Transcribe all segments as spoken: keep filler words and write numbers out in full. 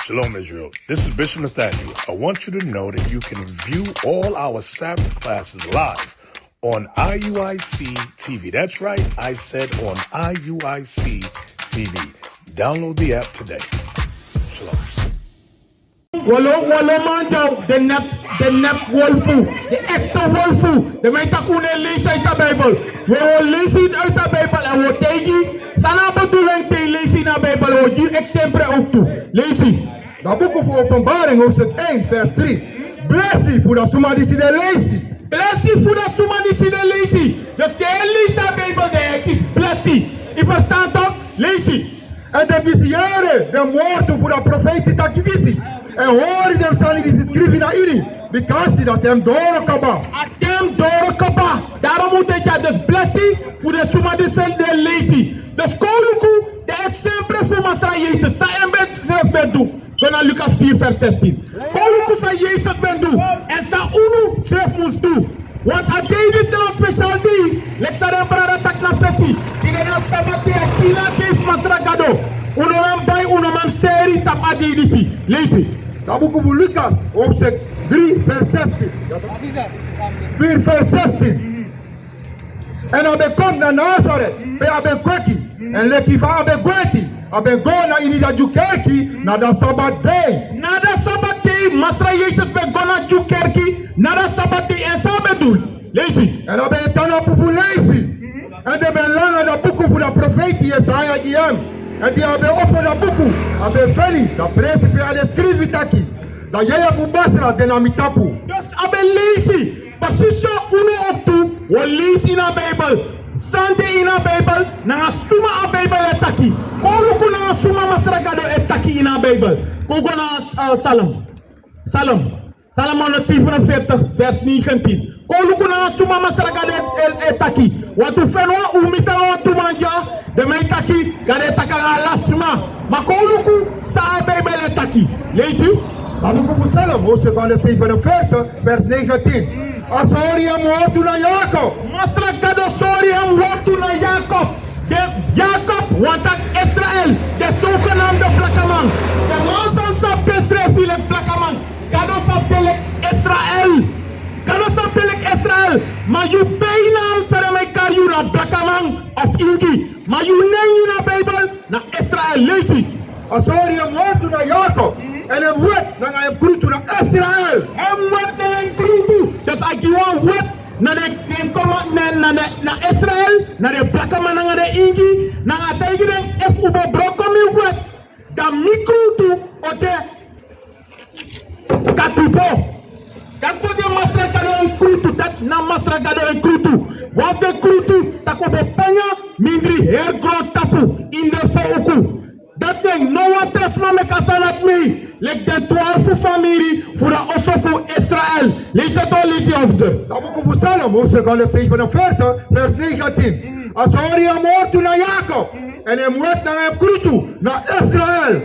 Shalom, Israel. This is Bishop Nathaniel. I want you to know that you can view all our Sabbath classes live on I U I C T V. That's right, I said on I U I C T V. Download the app today. Shalom. Walo, walo man dyaw, de nep, de nep wolfu, de ekte wolfu, de man e taki un no e leisi uit a Bijbel. We, we o leisi uit a Bijbel en we o taigi san na a bedoeling te yu leisi ini a Bijbel, we o gi yu eksempel ook tu. Leisi. Dan buku fu Openbaring hoofdstuk één vers drie. Blesi fu den suma disi di e leisi. Blesi fu den suma disi di e leisi. Dus te yu e leisi a Bijbel dan yu e kisi blesi. Yu ferstan toch? Leisi. Èn den disi yere den wortu fu den profeiti taki disi, èn hori den sani disi skrifi na ini, bikasi dati en doro kaba. A ten doro kaba. Daarom un de dya, dus blesi fu den suma disi di e leisi. Dus kon un luku den eksempel fu Masra Yesus, san en ben srefi ben du. Go na Lukas vier vers zestien. Kon un luku san Yesus ben du, èn san unu srefi mus du. Want a dei disi na wan spesial dei, leki san den brada taki na fesi. Di den na Sabat dei, a kina dei fu Masra Gado. Un no man bai, un no man seri tapu a dei disi. Leisi. Dan buku fu Lukas hoofdstuk drie vers zestien. Vier vers zestien. Èn a ben kon na Nazaret, pe a ben kweki. Èn leki fa a ben gwenti, a ben go na ini a Dyu kerki na a Sabat dei. Na a Sabat dei, Masra Yesus ben go na Dyu kerki na a Sabat dei, èn san a ben du? Leisi. Èn a ben e tan na apu fu leisi. Èn den ben langa a buku fu a profeiti Yesaya gi en. Èn di a ben opo a buku, a ben feni a presi pe a de skrifi taki: Da yeye fu Masra de na mi tapu. Dus a ben leisi. Precies so unu ook tu, wi o leisi ini a Bijbel san de ini a Bijbel, nanga suma a Bijbel e taki. Kon un luku nanga suma Masra Gado e taki ini a Bijbel. Kon un go na, eh, Psalm. Psalm. Psalm honderdzevenenveertig, vers negentien. Kon un luku nanga suma Masra Gado e, e, e taki. Want un feni wan, un miti wan tu man dya, den man e taki, Gado e taki nanga ala sma. Ma kon un luku san a Bijbel e taki. Leisi. A buku fu Psalm, hoofdstuk honderdzevenenveertig, vers negentien. A sori en wortu na Jakob. Masra Gado sori en wortu na Jakob. Den Jakob, want taki Israel, den zogenaamde blakaman. Den man san sabi densrefi leki blakaman. Gado sabi den leki Israel. Gado sabi den leki Israel. Ma yu bijnaam san den man e kari yu na blakaman of ingi. Ma yu nen ini a Bijbel na Israel. Leisi. A sori en wortu na Jakob, èn en wet nanga en krutu na Israel. En wet nanga en krutu. Dus a gi wan wet na den, den koma, na, na, na, na Israel, na den blakaman nanga den ingi, nanga a taigi den: Efu un ben broko mi wet, dan mi krutu o de katibo. Gado gi Masra Gado en krutu, dati na Masra Gado en krutu. Wan fu den krutu, taki un ben panya mindri heri grontapu ini den fo uku. Dati den no wan tra sma meki a sani dati mi, leki den twaalfu famiri fu a oso fu Israel. Leisi tu, leisi, officer. A buku fu Psalm, hoofdstuk honderdzevenenveertig, vers negentien. A sori en wortu na Jakob, èn en wet nanga en krutu na Israel.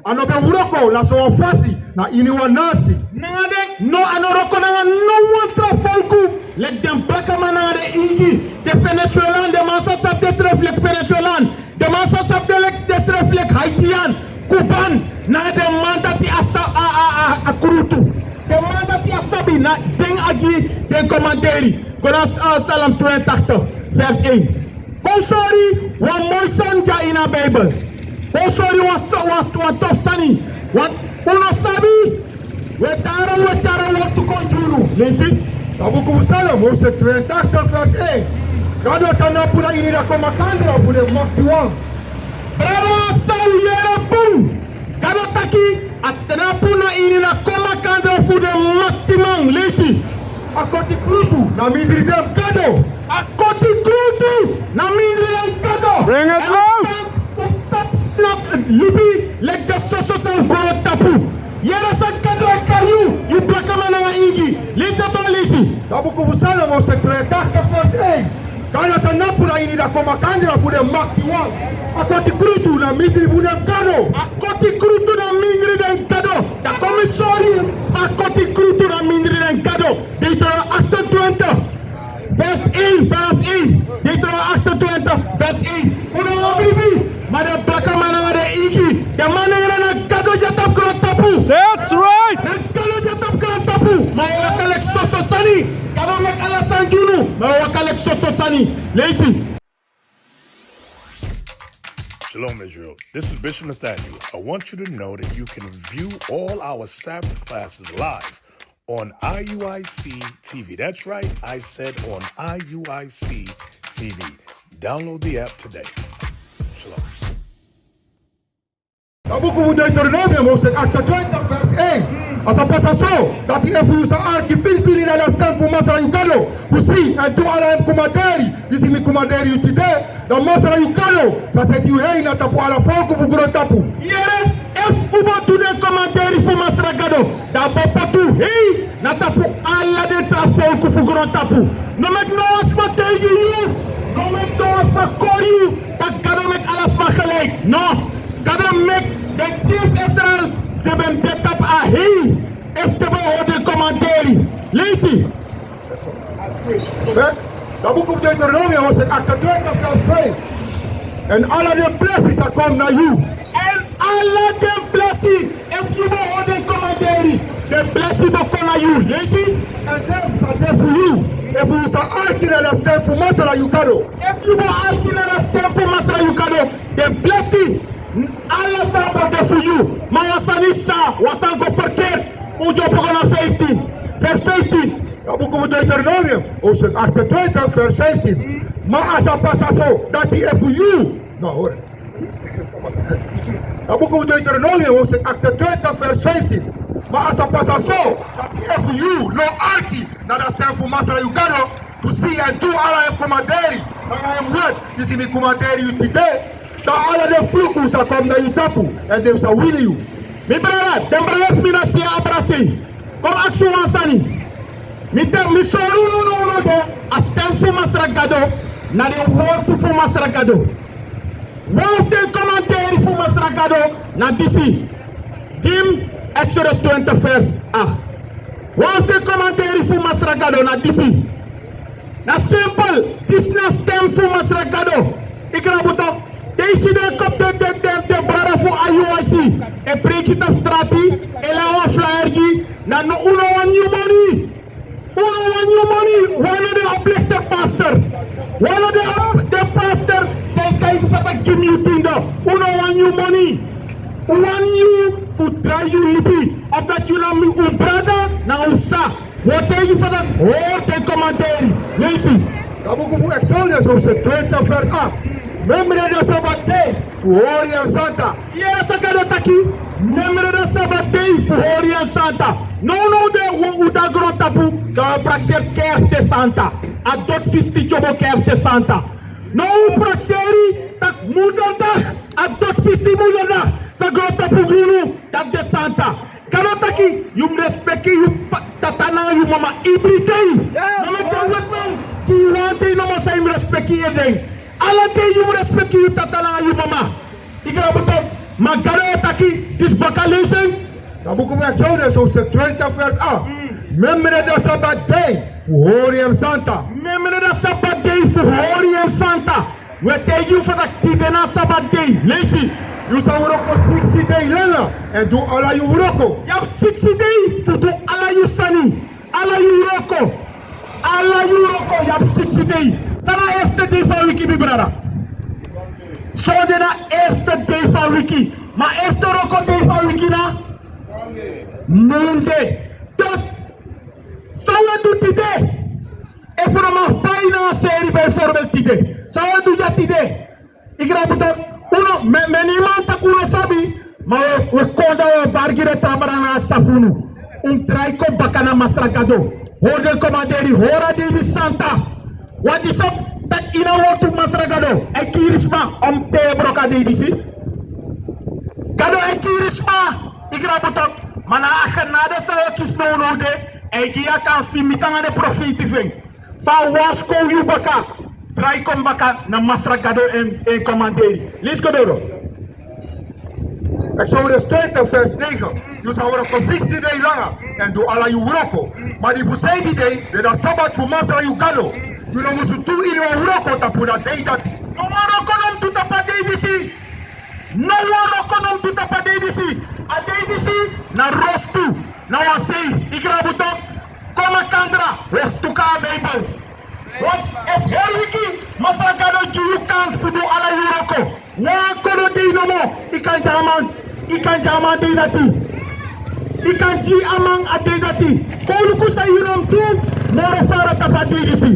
A no ben wroko na sowan fasi na ini wan nasi. Nanga den, no, a no wroko nanga no wan tra folku, leki den blakaman nanga den ingi, den Venezuelaan, den man san sabi densrefi leki Venezuelaan, den man san sabi den leki, densrefi leki Haitian, Kuban, nanga den man dati a sa-, a, a, a, a krutu. Den man dati a sabi, na den a gi den komanderi. Go na, ah, Psalm tweeëntachtig, vers één. Kon un sori wan moi sani dya ini a Bijbel. Kon un sori wan so-, wan, wan tof sani. Wan, un no sabi. We, daarom we tyari a wortu kon gi unu. Leisi. A buku fu Psalm, hoofdstuk tweeëntachtig, vers één. Gado tan na apu na ini a komakandra fu den maktiwan. Brada, san un yere bun. Gado taki a tan na apu na ini a komakandra fu den maktiman. Leisi. A koti krutu na mindri den gado. A koti krutu na mindri den gado. Bring it low. Èn un tapu, un tapu na libi leki den soso san grontapu. Yere san Gado e kari yu, yu blakaman nanga ingi. Leisi, a tori leisi. A buku fu Psalm, hoofdstuk tweeëntachtig, vers één. Gado tan na apu na ini a komakandra fu den maktiwan. A koti krutu na mindri fu den gado. A koti krutu na mindri den gado. Dan kon mi sori yu fa a koti krutu na mindri den gado. Deuteronomium achtentwintig, vers één, vanaf één. Deuteronomium achtentwintig, vers één. Un no wan bribi, ma den blakaman nanga den ingi, den man nanga den na gado dya tapu grontapu. Tunu, ma waka leki soso sani. Leisi. Shalom, Israel. This is Bishop Nathaniel. I want you to know that you can view all our Sabbath classes live on I U I C T V. That's right, I said on I U I C T V. Download the app today. Shalom. A buku fu Deuteronomium, hoofdstuk achtentwintig, vers één. A sa pasa so, dati efu yu sa arki finfini na a stem fu Masra yu Gado, fu si èn du ala en komanderi, disi mi komanderi yu tide, dan Masra yu Gado sa seti yu hei na tapu ala folku fu grontapu. Yere, efu un bo du den komanderi fu Masra Gado, dan a bo poti un hei na tapu ala den tra folku fu grontapu. No meki no wan sma taigi yu, no meki no wan sma kori yu, taki Gado meki ala sma gelijk. No, Gado meki den tien fu Israel, den ben de tapu a hei, efu den ben hori den komanderi. Leisi. Eh? A buku fu Deuteronomium, hoofdstuk achtentwintig, vers vijf. Èn ala den blesi sa kon na yu. Èn ala den blesi, efu yu ben hori den komanderi, den blesi ben kon na yu. Leisi. Èn den sa de fu yu, efu yu sa arki na a stem fu Masra yu Gado. Efu yu ben arki na a stem fu Masra yu Gado, den blesi, ala sani ben de fu yu. Ma wan sani sa, wan sani go verkeerd. Un dyompo go na vijftien. Vers vijftien. A buku fu Deuteronomium, hoofdstuk achtentwintig, vers vijftien. Ma a sa pasa so, dati efu yu. No, hori. A buku fu Deuteronomium, hoofdstuk achtentwintig, vers vijftien. Ma a sa pasa so, dati efu yu no arki na a stem fu Masra yu Gado, fu si èn du ala en komanderi, nanga en wet, disi mi komanderi yu tide, dan ala den fluku sa kon na yu tapu, èn den sa wini yu. Mi brada, den brada fu mi na sei abra sei. Kon aksi wan sani. Mi te, mi sori unu, unu, unu de, a stem fu Masra Gado, na den wortu fu Masra Gado. Wan fu den komanderi fu Masra Gado na disi. Gi mi Exodus twintig vers acht. Wan fu den komanderi fu Masra Gado na disi. Na simpel, disi na stem fu Masra Gado. Ikrabuto, te yu si den kop den, den, den, den brada fu I U I C, e preiki tapu strati, e laga wan flyer gi, na no, un no wani nyun moni. Un no wani nyun moni, wan no de oplichter pastor. Wan no de op, de pastor, san e taigi fa taki gi mi yu tiende. Un no wani nyun moni. Un wani yu fu drai yu libi, omdat yu na mi un brada, na un sa. Wi o taigi fa taki hori den komanderi. Leisi. A buku fu Exodus, hoofdstuk twintig, vers acht. Memre den Sabbat dei fu hori en santa. Yere san Gado taki, memre den Sabbat dei fu hori en santa. Nownow de wi o de na grontapu, dan wi e prakseri Kerst de santa. A doti fisti tyobo Kerst de santa. Now wi e prakseri taki Moederdag, a doti fisti Moederdag, san grontapu gi unu, dati de santa. Gado taki, yu mus respeki yu pa, tata nanga yu mama ibri dei. Yes, no meki den wetiman gi yu wan dei nomo san yu mus respeki yu ede. Ala dei yu mus respeki yu tata nanga yu mama. Ikrabuto, ma Gado e taki, disi baka leisi en. A buku fu Exodus, hoofdstuk twintig, vers acht. Mm. Memre den Sabbat dei fu hori en santa. Memre den Sabbat dei fu hori en santa. Wi e taigi yu fa taki tide na Sabbat dei. Leisi. Yu sa wroko siksi dei langa èn du ala yu wroko. Yu abi siksi dei fu du ala yu sani. Ala yu wroko. Ala yu wroko, yu abi siksi dei. San na eerste dei fu a wiki, mi brada? Sonde na eerste dei fu a wiki. Ma eerste wroko dei fu a wiki na Monde. Dus, san wi e du tide? Efu un no man pai nanga seri, bijvoorbeeld tide. San wi e du dya tide? Ikrabuto, un no, me, meni man taki un no sabi, ma wi, wi kon dan wi e bari gi den tra brada nanga sisa fu unu. Un mus drai kon baka na Masra Gado. Hori den komanderi, hori a dei disi santa. Wan disi taki ini a wortu fu Masra Gado, a e kiri sma, a mus tei broko a dei disi. Gado e kiri sma, ikrabuto, ma na a genade san wi e kisi nownow de, a e gi yu a kan fimiti nanga den profeiti fu en. Fa a warskow yu baka, drai kon baka na Masra Gado en, en komanderi. Leisi go doro. Exodus twintig, vers negen. Yu sa wroko siksi dei langa èn du ala yu wroko. Ma di fu seibi dei, de na Sabbat fu Masra yu Gado. Yu no musu du iniwan wroko tapu a dei dati. No wan wroko no mus du tapu a dei disi. No wan wroko no mus du tapu a dei disi. A dei disi na rostu. Na wan sei, ikrabuto, kon makandra, wi e stuka a Bijbel. Want efu heri wiki Masra Gado gi yu kans fu du ala yu wroko, wan kodo dei nomo, yu kan gi a man, yu kan gi a man dei dati. Yu kan gi a man a dei dati. Kon luku san yu no mus du moro fara tapu a dei disi.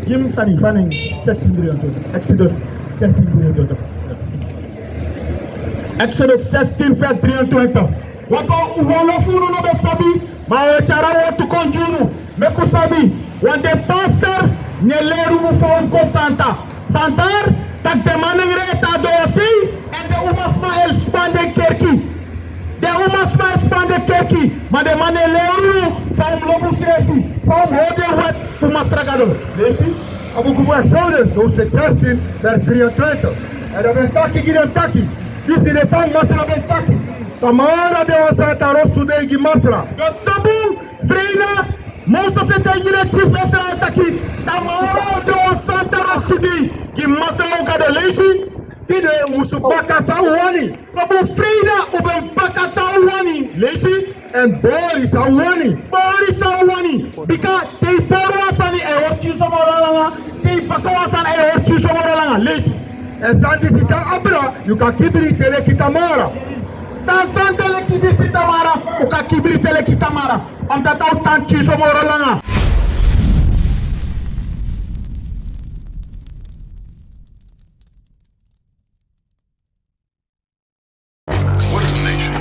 Gi mi sani, fa nen, zestien drieëntwintig. Exodus zestien drieëntwintig. Exodus zestien vers drieëntwintig. Wan, wan lo fu unu no ben sabi, ma a o tyari a wortu kon gi unu. Meki un sabi, want den pastor no e leri unu fa un kon santa. Vandaar taki den manengre e tan a dowasei, èn den umasma e span den kerki. Den umasma e span den kerki, ma den man no e leri unu fa un mus lobi unsrefi, fa un mus hori den wet fu Masra Gado. Leisi. A buku fu Exodus, hoofdstuk zestien, vers drieëntwintig. Èn a ben taki gi den taki: Disi de san Masra ben taki: Tamara de wan santa rostu dei gi Masra. Dus so bun, freida, Moses e taigi den tyufu Israel taki: Tamara de wan santa rostu dei gi Masra un Gado. Leisi. Tide un musu baka san un wani. Fa bun, freida un ben baka san un wani. Leisi. Èn bori san un wani. Bori san un wani. Bika te yu bori wan sani, a e hori yu so moro langa. Te yu baka wan sani, a e hori yu so moro langa. Leisi. Èn san disi tan abra, yu kan kibri te leki Tamara. Dan san de leki disi Tamara, un kan kibri te leki Tamara. Omdati a o tan yu so moro langa. What is a nation?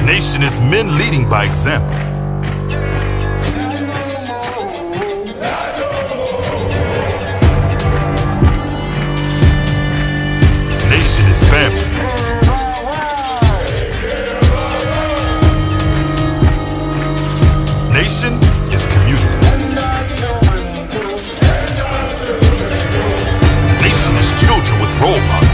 Nation is men leading by example. Nation is family. Nation is community. Nation is children with role models.